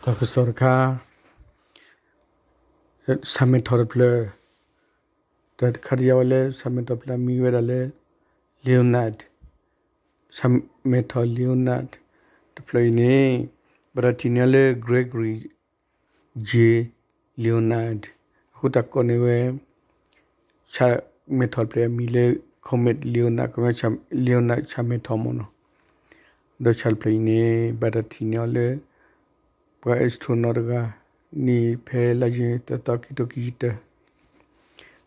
တၢ်ကစီၣ်တခါ, ဆၣ်မဲာ်ထီၣ်တဖျၢၣ်, တၢ်တခါတယၤဝဲလၢ ဆၣ်မဲာ်ထီၣ်တဖျၢၣ်အမံၤဝဲဒၣ်လၢ Leonard, ဆၣ်မဲာ်ထီၣ် Leonard တဖျၢၣ်အံၤန့ၣ် ဘၣ်တၢ်ထံၣ်န့ၢ်အီၤလၢ Gregory J Leonard, အဃိတၢ်ကိးန့ၢ်ဝဲ ဆၣ်မဲာ်ထီၣ်တဖျၢၣ်အမံၤလၢ Comet Leonard, Leonard ဆၣ်မဲာ်ထီၣ်မ့ၢ်နီၤ, ဒီးဆၣ်တဖျၢၣ်အံၤန့ၣ် ဘၣ်တၢ်ထံၣ်န့ၢ်အီၤလၢ ပှၤ astronaut တဂၤန့ၣ် ဖဲလါယနူၤအါရံၤသၢသီ ခံကထိခံဆံ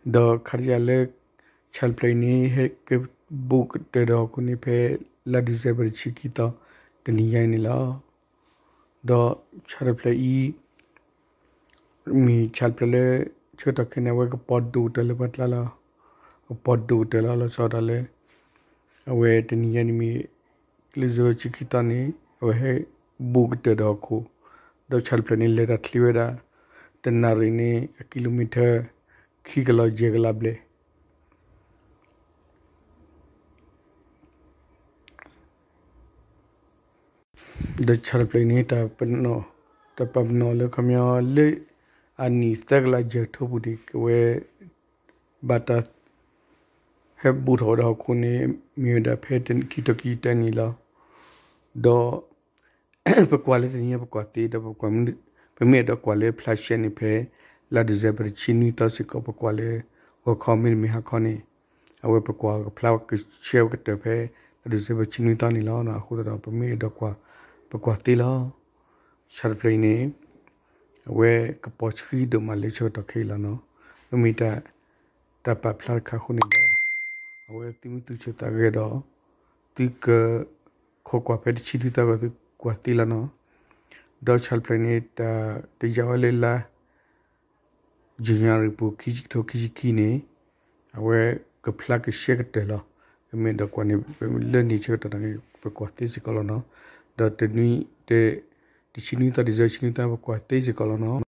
တၢ, ဒီးခါတယၤလၢ ဆၣ်တဖျၢၣ်အံၤန့ၣ် ဟဲက့ၤဘူးကတၢၢ်ဒီးဟီၣ်ခိၣ်န့ၣ် ဖဲလါ December တဆံခံသီ တနံၤညါအံၤန့ၣ်လီၤ. ဒီးဆၣ်တဖျၢၣ်အံၤ မ့ၢ်ဆၣ်တဖျၢၣ်လၢ ဆၢကတီၢ်ခဲအံၤန့ၣ် အဝဲကပီၤဒိၣ်ကတၢၢ်လၢပှၤကျါလီၤ. ကပီၤဒိၣ်ကတၢၢ်လီၤ. လီၤဆီဒၣ်တၢ်လၢ အဝဲတနံၤညါန့ၣ်မ့ၢ် လါ December တဆံခံသီန့ၣ် အဝဲဟဲဘူးကတၢၢ်ဒီးဟီၣ်ခိၣ်, ဒီးဆၣ်တဖျၢၣ်န့ၣ် လဲၤတၢ်ချ့ဝဲဒၣ် တနၣ်ရံၣ်န့ၣ် အ kilometer ခံကလီၤယဲၢ်ကလးဘျဲၣ် ဒီးဆၣ်တဖျၢၣ်အံၤန့ၣ် တၢ်ပာ်ပနီၣ်လၢ ခီပညီလၢ အနံၣ်သၢကလးယဲၢ်ကထိပူၤန့ၣ် အဝဲ ဘၣ်တၢ် ဟဲဘူးထီၣ်ဝဲဒၣ်ဟီၣ်ခိၣ်န့ၣ် မ့ၢ်ဝဲဒၣ်ဖဲခံကထိခံဆံတၢနံၣ်လီၤ. ဒီး ပကွၢ်လၢတနံၤညါ ပကွၢ်သ့ ဒီး ပမ့ၢ်အဲၣ်ဒိးကွၢ်လၢဖျါရှဲန့ၣ် ဖဲလါ December တဆံနွံသီစ့ၢ်ကီး ပကွၢ်လၢဂီၤခီ မ့တမ့ၢ်ဟါခီန့ၣ် အဝဲပကွၢ်ကဖျါကဆှဲဝဲကတၢၢ်ဖဲ လါ December တဆံနွံသီန့ၣ်လီၤ. အဃိသတးဒီး ပမ့ၢ်အဲၣ်ဒိးကွၢ် ပကွၢ်သ့လီၤ. ဆၣ်တဖျၢၣ်အံၤန့ၣ် အဝဲကပီၤဆှံဒိၣ်မးလၢဆၢကတီၢ်ခဲအံၤလီၤနီၤ. မ့မ့ၢ်တၢ် တၢ်ပာ်ဖျါတခါအဃိန့ၣ်ဒီး အဝဲသုမ့ၢ်သူၣ်ဆၢသးဂဲၤဒီး သုက ခိးကွၢ်ဖဲတဆံနွံသီအဂီၢ် သုကွၢ်သ့လီၤနီၤ. ဒီးဆၣ်တဖျၢၣ်အံၤန့ၣ် တၢ်တယာ်ဝဲလၢလါ January ပူၤ ခံကထိခံဆံခံန့ၣ် အဝဲကဖျါကဆှဲကတၢၢ်လီၤ. ပမ့ၢ်အဲၣ်ဒိးကွၢ်န့ၣ် လၢန့ၣ်ဆၢကတီၢ်န့ၣ် ပကွၢ်သ့စ့ၢ်ကီးလီၤနီၤ. ဒီးတနွံ တ တဆံနွံသီ December တဆံနွံသီ ပကွၢ်သ့စ့ၢ်ကီးလီၤနီၤ.